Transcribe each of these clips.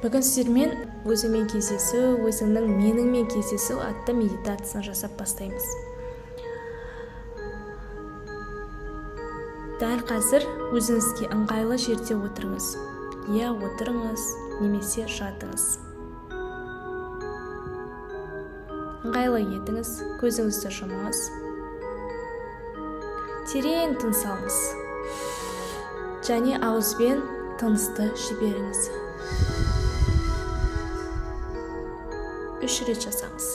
Бүгін сіздермен өзіңмен кездесу, өзіңнің меніңмен кездесу атты медитацияны жасап бастаймыз. Дәл қазір өзіңізге ыңғайлы жерде отырыңыз. Я отырыңыз, немесе жатыңыз. Ыңғайлы етіңіз, көзіңізді жұмыңыз. Терең тыныс алыңыз. Және ауызбен тынысты жіберіңіз. 3 рет жасаңыз.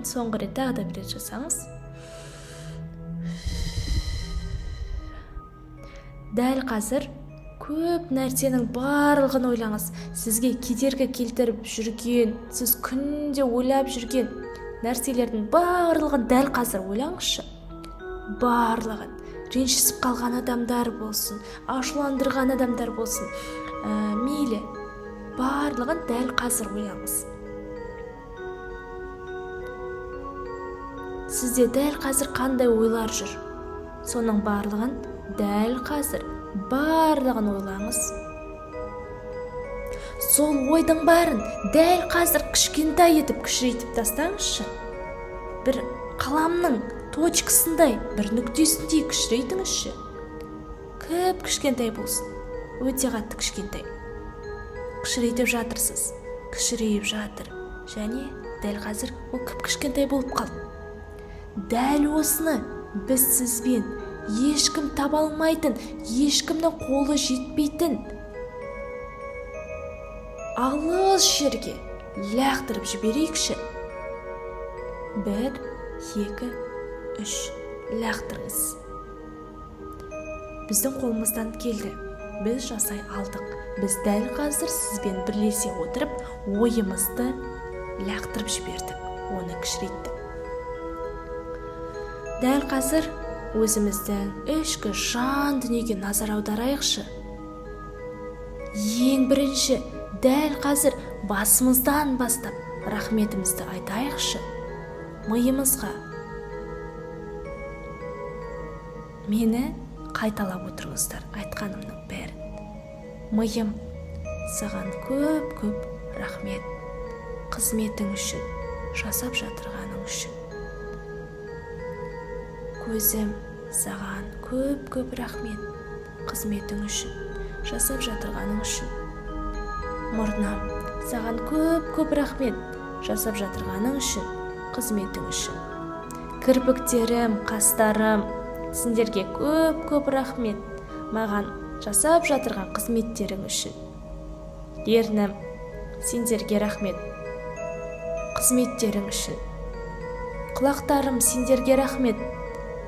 Соңғы рет тағы да бір рет жасаңыз. Дәл қазір көп нәрсенің барлығын ойлаңыз. Сізге кедергі келтіріп жүрген, сіз күнде ойлап жүрген нәрселердің барлығын дәл қазір ойлаңызшы. Барлығын. Ренжісіп қалған адамдар болсын, ашуландырған адамдар болсын, мейлі, барлығын дәл қазір ойлаңыз. Сізде дәл қазір қандай ойлар жүр? Соның барлығын дәл қазір барлығын ойлаңыз. Сол ойдың барын дәл қазір кішкентай етіп кішірейтіп тастаңызшы. Бір қаламның точкасындай, бір нүктесіндей кішірейтіңізші. Кіп кішкентай болсын, өте қатты кішкентай. Кішірейтіп жатырсыз, кішірейіп жатыр. Және дәл қазір ол кіп кішкентай болып қалды. Дәл осыны біз сізбен ешкім таба алмайтын, ешкімнің қолы жетпейтін алыс жерге лақтырып жіберейікші. 1, 2, 3 лақтырыңыз. Біздің қолымыздан келді. Біз жасай алдық. Біз дәл қазір сізбен бірлесе отырып, ойымызды лақтырып жібердік, оны кішірейттік. Дәл қазір өзіміздің ішкі жан дүниеге назар аударайықшы. Ең бірінші дәл қазір басымыздан бастап рахметімізді айтайықшы миымызға. Мені қайталап отырыңыздар айтқанымның бәрін. Миым, саған көп-көп рахмет. Қызметің үшін, жасап жатырғаның үшін. Көзім, саған көп-көп рахмет. Қызметің үшін, жасап жатырғаның үшін. Мұрным, саған көп-көп рахмет. Жасап жатырғаның үшін, қызметің үшін. Кірпіктерім, қастарым, сендерге көп-көп рахмет. Маған жасап жатырған қызметтерің үшін. Ернім, сендерге рахмет. Қызметтерің үшін. Құлақтарым, сендерге рахмет.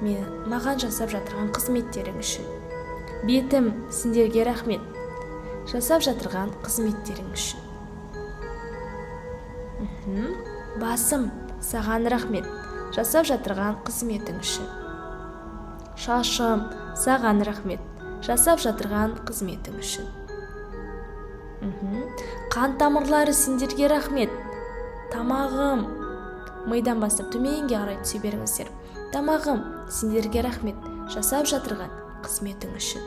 Мен маған жасап жатырған қызметтерің үшін. Бетім, сендерге рахмет. Жасап жатырған қызметтерің үшін. Басым, саған рахмет. Жасап жатырған қызметің үшін. Шашым, саған рахмет. Жасап жатырған қызметің үшін. Қан тамырлары, сендерге рахмет. Тамағым, мидан бастап төменге қарай түсе беріңіздер. Тамағым, сендерге рахмет. Жасап жатырған қызметің үшін.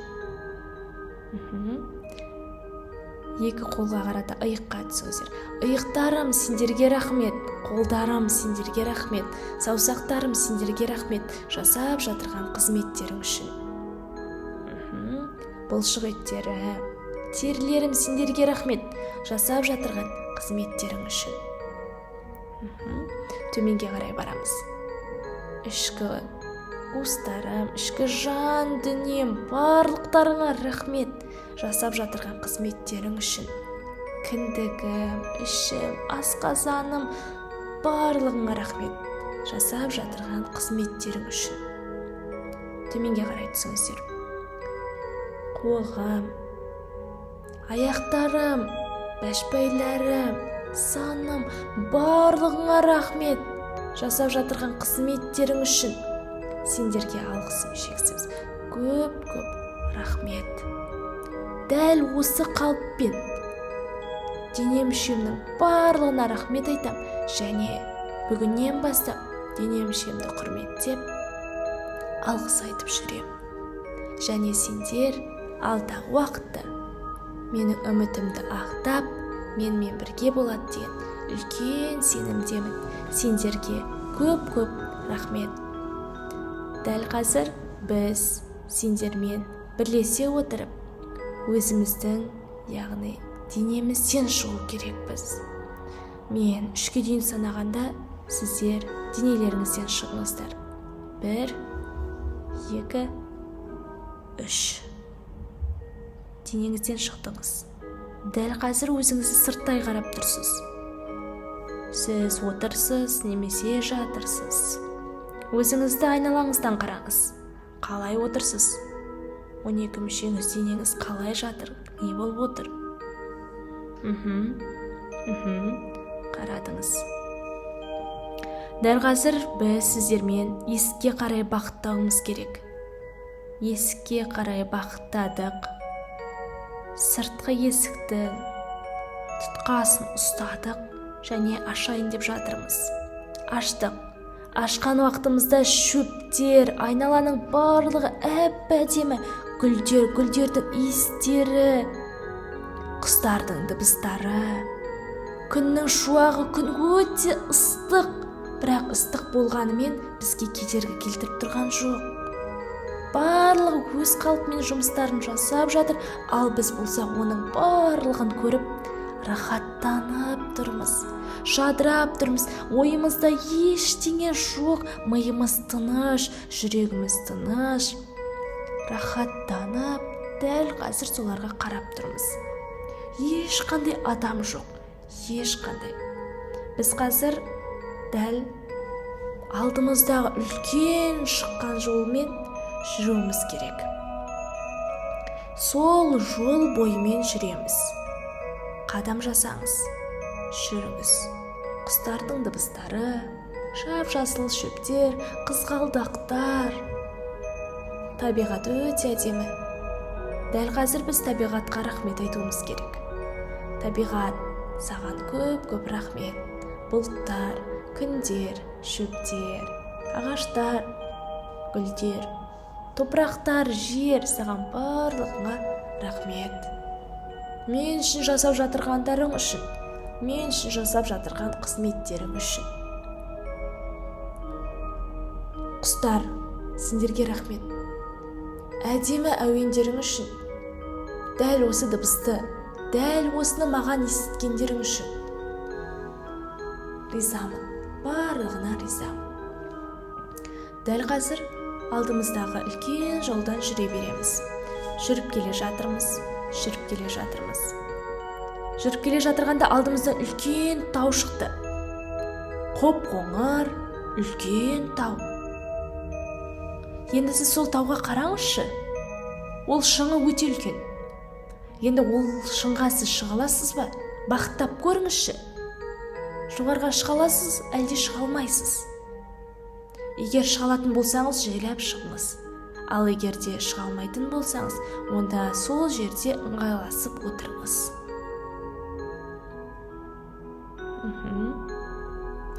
Екі қолға қарата иыққа түсіңіздер. Иықтарым, сендерге рахмет. Қолдарым, сендерге рахмет. Саусақтарым, сендерге рахмет. Жасап жатырған қызметтерің үшін. Бұлшық еттері, терілерім, сендерге рахмет. Жасап жатырған қызметтерің үшін. Төменге қарай барамыз. Ішкі уыстарым, ішкі жан дүнием, барлықтарыңа рахмет. Жасап жатырған қызметтерің үшін. Кіндігім, ішім, асқазаным, барлығыңа рахмет. Жасап жатырған қызметтерің үшін. Төменге қарай түсіңіздер. Қуығым, аяқтарым, бәшбайларым, саным, барлығыңа рахмет. Жасап жатырған қызметтерің үшін. Сендерге алғысым шексіз. Көп-көп рахмет. Дәл осы қалыппен дене мүшемнің барлығына рахмет айтам және Бүгіннен бастап дене мүшемді құрметтеп, алғыс айтып жүремін. Және сендер алдағы уақытта менің үмітімді ақтап, менімен бірге болады деген үлкен сенімдемін. Сендерге көп-көп рахмет. Дәл қазір біз сендермен бірлесе отырып, өзіміздің, яғни денемізден шығу керекпіз. Мен 3-ке дейін санағанда сіздер денелеріңізден шығыңыздар. 1, 2, 3. Денеңізден шықтыңыз. Дәл қазір өзіңізді сырттай қарап тұрсыз. Сіз отырсыз немесе жатырсыз. Өзіңізді айналаңыздан қараңыз. Қалай отырсыз? 12 мүшеңіз, денеңіз қалай жатыр? Не болып отыр? Қарадыңыз. Дәл қазір біз сіздермен есікке қарай бағыттауымыз керек. Есікке қарай бағыттадық. Сыртқы есіктің тұтқасын ұстадық және ашайын деп жатырмыз. Аштық. Ашқан уақытымызда шөптер, айналаның барлығы әп-әдемі, гүлдер, гүлдердің иістері, құстардың дыбыстары, күннің шуағы, күн өте ыстық, бірақ ыстық болғанымен бізге кедергі келтіріп тұрған жоқ. Барлығы өз қалпымен жұмыстарын жасап жатыр, ал біз болсақ оның барлығын көріп, рахаттанып тұрмыз, жадырап тұрмыз. Ойымызда ештеңе жоқ, миымыз тыныш, жүрегіміз тыныш, рахаттанып дәл қазір соларға қарап тұрмыз. Ешқандай адам жоқ, ешқандай. Біз қазір дәл алдымыздағы үлкен шыққан жолмен жүруіміз керек. Сол жол бойымен жүреміз. Қадам жасаңыз, жүріңіз. Құстардың дыбыстары, жап-жасыл шөптер, қызғалдақтар. Табиғат өте әдемі. Дәл қазір біз табиғатқа рахмет айтуымыз керек. Табиғат, саған көп-көп рахмет. Бұлттар, күндер, шөптер, ағаштар, гүлдер, топырақтар, жер, саған барлығыңа рахмет. Мен үшін жасап жатырғандарың үшін, мен үшін жасап жатырған қызметтерің үшін. Құстар, сендерге рахмет. Әдемі әуендерің үшін, дәл осы дыбысты, дәл осыны маған естіткендерің үшін. Ризамын, барлығына ризамын. Дәл қазір алдымыздағы үлкен жолдан жүре береміз. Жүріп келе жатырмыз, жүріп келе жатырмыз. Жүріп келе жатырғанда алдымыздан үлкен тау шықты. Қоп-қоңыр үлкен тау. Енді сіз сол тауға қараңызшы. Ол шыңы өте үлкен. Енді ол шыңға сіз шыға аласыз ба? Бақыттап көріңізші. Жоғарыға шыға аласыз, әлде шыға алмайсыз? Егер шыға алатын болсаңыз, жайлап шығыңыз. Ал егер де шыға алмайтын болсаңыз, онда сол жерде ыңғайласып отырыңыз.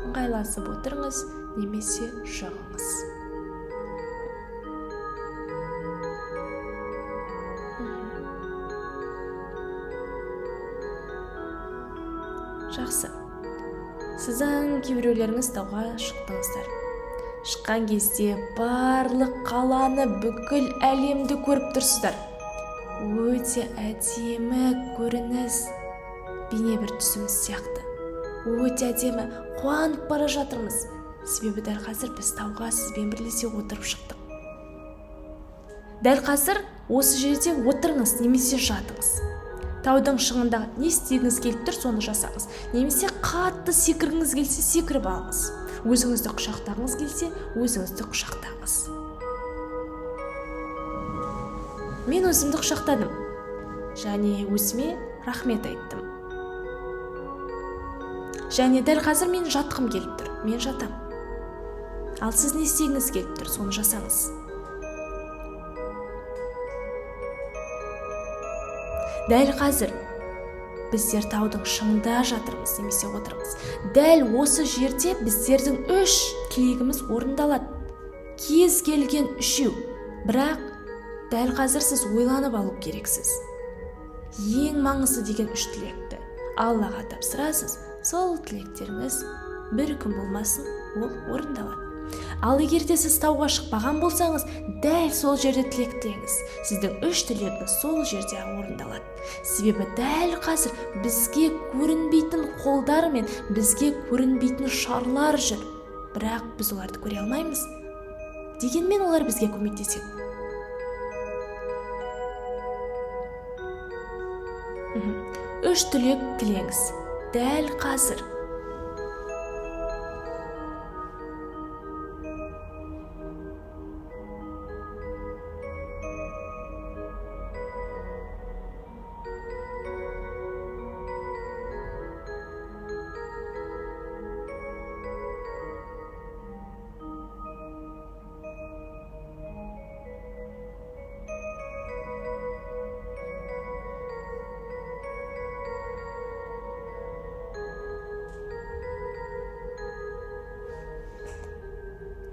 Ыңғайласып отырыңыз немесе шығыңыз. Жақсы. Сіздің кейбіреулеріңіз тауға шықтыңыздар. Шыққан кезде барлық қаланы, бүкіл әлемді көріп тұрсыздар. Өте әдемі көрініс, бейне бір түсіміз сияқты. Өте әдемі, қуанып бара жатырмыз. Себебі дәл қазір біз тауға сізбен бірлесе отырып шықтық. Дәл қазір осы жерде отырыңыз немесе жатыңыз. Таудың шыңында не істегіңіз келіп тұр, соны жасаңыз. Немесе қатты секіргіңіз келсе, секіріп алыңыз. Өзіңізді құшақтағыңыз келсе, өзіңізді құшақтаңыз. Мен өзімді құшақтадым және өзіме рахмет айттым. Және дәл қазір мен жатқым келіп тұр, мен жатам. Ал сіз не істегіңіз келіп тұр, соны жасаңыз. Дәл қазір Біздер таудың шыңында жатырмыз немесе отырмыз. Дәл осы жерде біздердің 3 тілегіміз орындалады. Кез келген 3. Бірақ дәл қазір сіз ойланып алу керексіз. Ең маңызды деген 3 тілекті Аллаға тапсырасыз, сол тілектеріңіз бір күн болмасын ол орындалады. Ал егер де сіз тауға шықпаған болсаңыз, дәл сол жерде тілек тілеңіз. Сіздің 3 тілегіңіз сол жерде орындалады. Себебі дәл қазір бізге көрінбейтін қолдар мен бізге көрінбейтін шарлар жүр. Бірақ біз оларды көре алмаймыз. Дегенмен олар бізге көмектеседі. 3 тілек тілеңіз. Дәл қазір.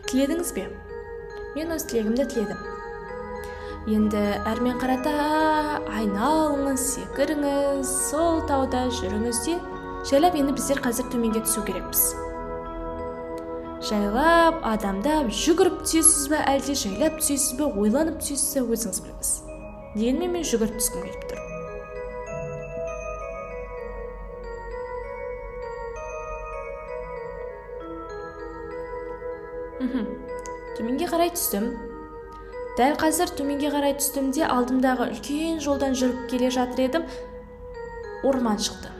Тіледіңіз бе? Мен өз тілегімді тіледім. Енді әрмен қарата айналыңыз, секіріңіз, сол тауда жүріңіз де, жайлап енді біздер қазір төменге түсу керекпіз. Жайлап, адамдап, жүгіріп түсесіз бе, әлде жайлап түсесіз бе, ойланып түсесіз бе, өзіңіз біліңіз. Дегенмен мен жүгіріп түскім келіп тұр. Төменге қарай түстім. Дәл қазір төменге қарай түстім де, алдымдағы үлкен жолдан жүріп келе жатыр едім. Орман шықты.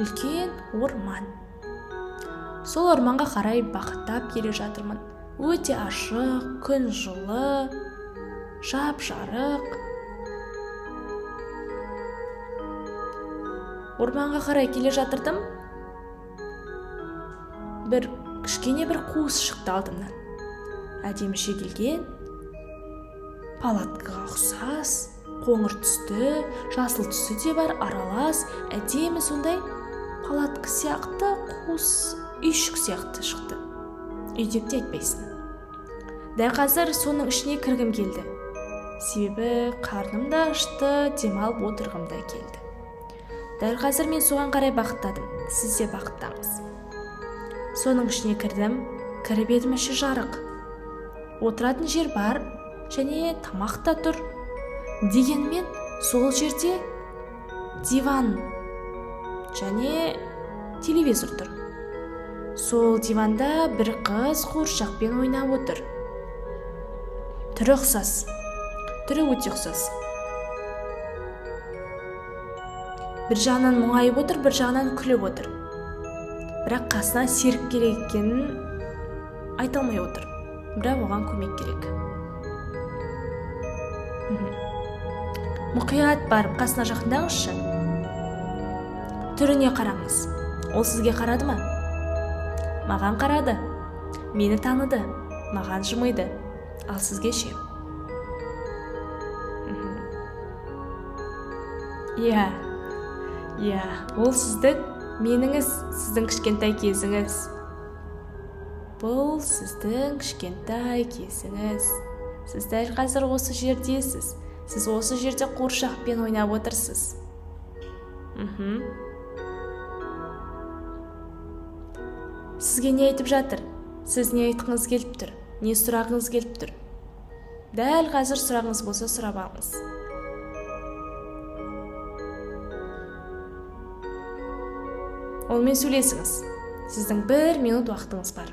Үлкен орман. Сол орманға қарай бағыттап келе жатырмын. Өте ашық, күн жылы, жап-жарық. Орманға қарай келе жатырдым. Бір кішкене бір қуыс шықты алдымнан. Әдемі шегілген, палаткаға ұқсас, қоңыр түсті, жасыл түсті де бар, аралас, әдемі сондай палатка сияқты қуыс үйшік сияқты шықты. Үй деп те айтпайсың. Дәл қазір соның ішіне кіргім келді. Себебі қарным да ашты, демалып отырғым да келді. Дәл қазір мен соған қарай бағыттадым. Сіз де бағыттаңыз. Соның ішіне кірдім. Кіріп едім, іші жарық. Отыратын жер бар, және тамақ та тұр. Дегенмен сол жерде диван және телевизор тұр. Сол диванда бір қыз қуыршақпен ойнап отыр. Түрі ұқсас. Түрі өте ұқсас. Бір жағынан мұңайып отыр, бір жағынан күліп отыр. Бірақ қасына серік керек екенін айта алмай отыр. Бірақ оған көмек керек. Мұқият барып қасына жақындаңызшы. Түріне қараңыз. Ол сізге қарады ма? Маған қарады. Мені таныды. Маған жымиды. Ал сізге ше? Иә. Иә, ол сіздің меніңіз, сіздің кішкентай кезіңіз. Бұл сіздің кішкентай кезіңіз. Сіз дәл қазір осы жердесіз. Сіз осы жерде қуыршақпен ойнап отырсыз. Сізге не айтып жатыр? Сіз не айтқыңыз келіп тұр? Не сұрағыңыз келіп тұр? Дәл қазір сұрағыңыз болса сұрап алыңыз. Онымен сөйлесіңіз. Сіздің 1 минут уақытыңыз бар.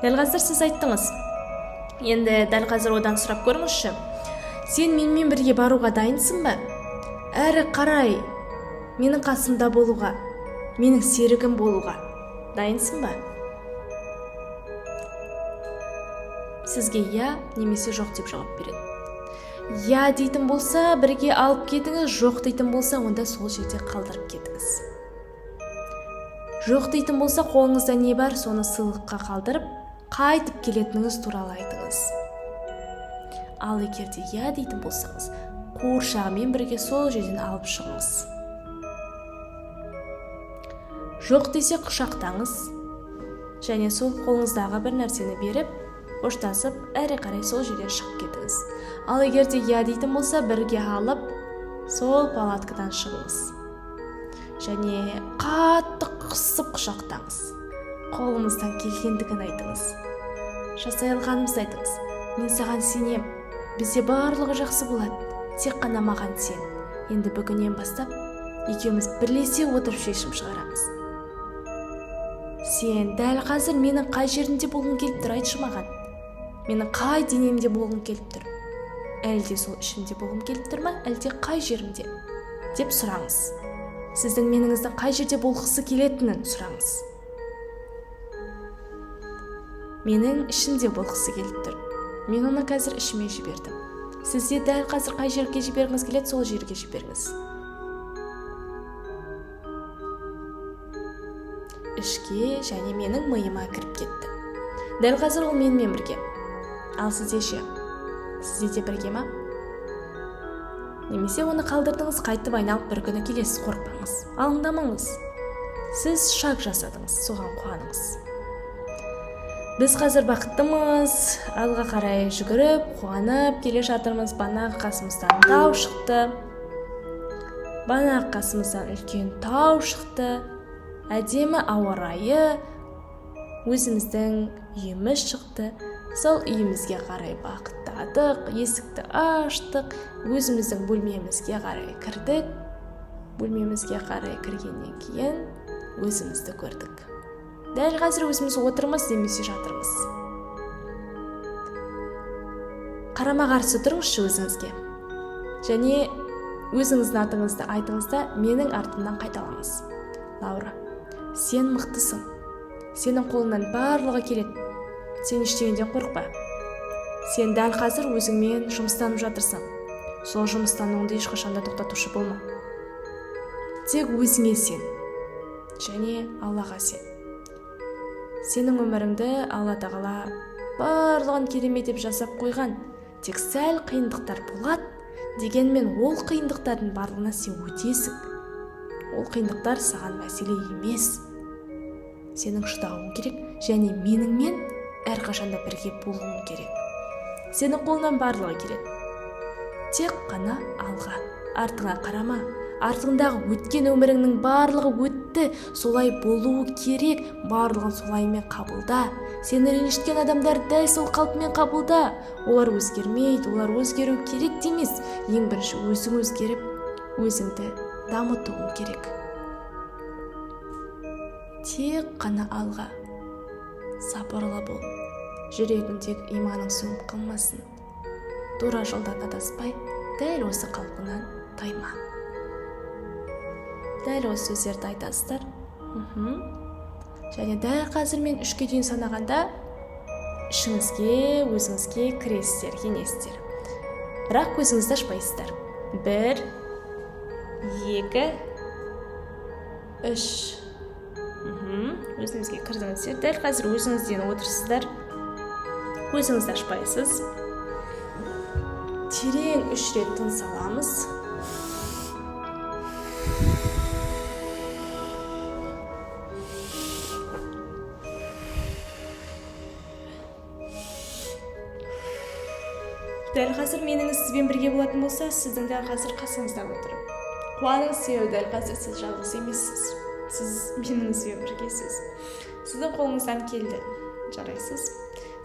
Дәл қазір сіз айттыңыз. Енді дәл қазір одан сұрап көріңізші. Сен менімен бірге баруға дайынсың ба? Әрі қарай менің қасымда болуға, менің серігім болуға дайынсың ба? Сізге я немесе жоқ деп жауап береді. Я дейтін болса, бірге алып кетіңіз, жоқ дейтін болса, онда сол жерде қалдырып кетіңіз. Жоқ дейтін болса, қолыңызда не бар, соны сыйлыққа қалдырып, қайтып келетініңіз туралы айтыңыз. Ал егер де я дейтін болсаңыз, қуыршағымен бірге сол жерден алып шығыңыз. Жоқ десе құшақтаңыз және сол қолыңыздағы бір нәрсені беріп, қоштасып, әрі қарай сол жерден шығып кетіңіз. Ал егер де я дейтін болса, бірге алып, сол палаткадан шығыңыз. Және қатты қысып құшақтаңыз. Қолымыздан келгендігін айтыңыз. Жасай алғанымызды айтыңыз. Мен саған сенем. Бізде барлығы жақсы болады. Тек қана маған сен. Енді бүгіннен бастап екеуміз бірлесе отырып шешім шығарамыз. Сен дәл қазір менің қай жерімде болғың келіп тұр, айтшы маған. Менің қай денемде болғың келіп тұр? Әлде сол ішімде болғым келіп тұр ма, әлде қай жерімде? Деп сұраңыз. Сіздің меніңіздің қай жерде болғысы келетінін сұраңыз. Менің ішімде болғысы келіп тұр. Мен оны қазір ішіме жібердім. Сізде дәл қазір қай жерге жібергіңіз келеді, сол жерге жіберіңіз. Ішке және менің миыма кіріп кетті. Дәл қазір ол менімен бірге. Ал сізде ше? Сізде де бірге ма? Немесе оны қалдырдыңыз, қайтып айналып бір күні келесіз, қорықпаңыз. Алаңдамаңыз. Сіз шаг жасадыңыз, соған қуаныңыз. Біз қазір бақыттымыз, алға қарай жүгіріп, қуанып келе жатырмыз. Банағы қасымыздан тау шықты. Банағы қасымыздан үлкен тау шықты. Әдемі ауа райы, өзіміздің үйіміз шықты. Сол үйімізге қарай бақыттадық, есікті аштық, өзіміздің бөлмемізге қарай кірдік. Бөлмемізге қарай кіргеннен кейін өзімізді көрдік. Дәл қазір өзіміз отырмыз немесе жатырмыз. Қарама-қарсы тұрыңызшы өзіңізге. Және өзіңіздің атыңызды айтыңыз да, менің артымнан қайталаңыз. Лаура, сен мықтысың. Сенің қолыңнан барлығы келеді. Сен ештеңеден қорықпа. Сен дәл қазір өзіңмен жұмыстанып жатырсың. Сол жұмыстануыңды ешқашан да тоқтатушы болма. Тек өзіңе сен. Және Аллаға сен. Сенің өміріңді Алла тағала барлығын керемет деп жасап қойған. Тек сәл қиындықтар болады, дегенмен ол қиындықтардың барлығына сен өтесің. Ол қиындықтар саған мәселе емес. Сенің шыдауың керек және меніңмен әрқашанда бірге болуың керек. Сенің қолыңнан барлығы келеді. Тек қана алға, артыңа қарама. Артыңдағы өткен өміріңнің барлығы өтті, солай болуы керек, барлығын солаймен қабылда. Сені ренжіткен адамдар дәл сол қалпымен қабылда. Олар өзгермейді, олар өзгеру керек те емес. Ең бірінші өзің өзгеріп, өзіңді дамытуың керек. Тек қана алға, сабырлы бол. Жүрегіңдегі иманың сөніп қалмасын. Тура жолдан адаспай, дәл осы қалпыңнан тайма. Дәл осы сөздерді айтасыздар. Және дәл қазір мен 3-ке дейін санағанда ішіңізге, өзіңізге кіресіздер, енесіздер. Бірақ көзіңізді ашпайсыздар. 1, 2, 3. Өзіңізге кірдіңіздер. Дәл қазір өзіңізден отырсыздар. Көзіңізді ашпайсыз. Терең 3 рет тыныс аламыз. Дәл қазір менің сізбен бірге болатын болса, сіздің дәл қазір қасыңызда отырып. Қуаныңыз, себебі дәл қазір сіз жалғыз емессіз. Сіз меніңізбен біргесіз. Сіздің қолыңыздан келді. Жарайсыз.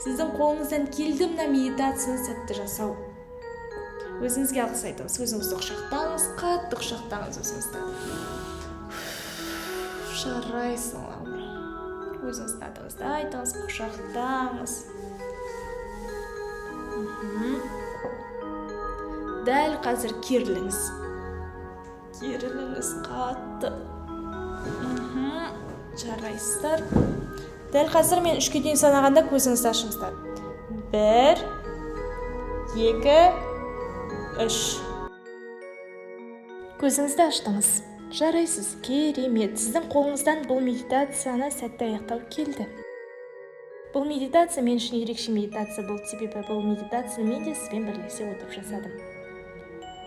Сіздің қолыңыздан келді мына медитацияны сәтті жасау. Өзіңізге алғыс айтыңыз, өзіңізді құшақтаңыз, қатты құшақтаңыз өзіңізді. Жарайсың, Лаура. Өзіңіздің атыңызды айтыңыз, құшақтаңыз. Дәл қазір керіліңіз, керіліңіз қатты. Жарайсыздар. Дәл қазір мен 3-ке дейін санағанда көзіңізді ашыңыздар. 1, 2, 3. Көзіңізді аштыңыз. Жарайсыз, керемет. Сіздің қолыңыздан бұл медитацияны сәтті аяқтау келді. Бұл медитация мен үшін ерекше медитация болды, себебі бұл медитацияны мен де сізбен бірлесе отырып жасадым.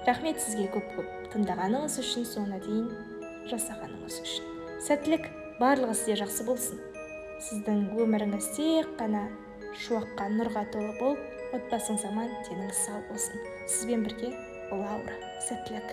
Рахмет сізге көп-көп тыңдағаныңыз үшін, соңына дейін жасағаныңыз үшін. Сәттілік, барлығы сізде жақсы болсын. Сіздің өміріңіз тек қана шуаққа, нұрға толы болып, отбасыңыз аман, деніңіз сау болсын. Сізбен бірге Лаура. Сәттілік.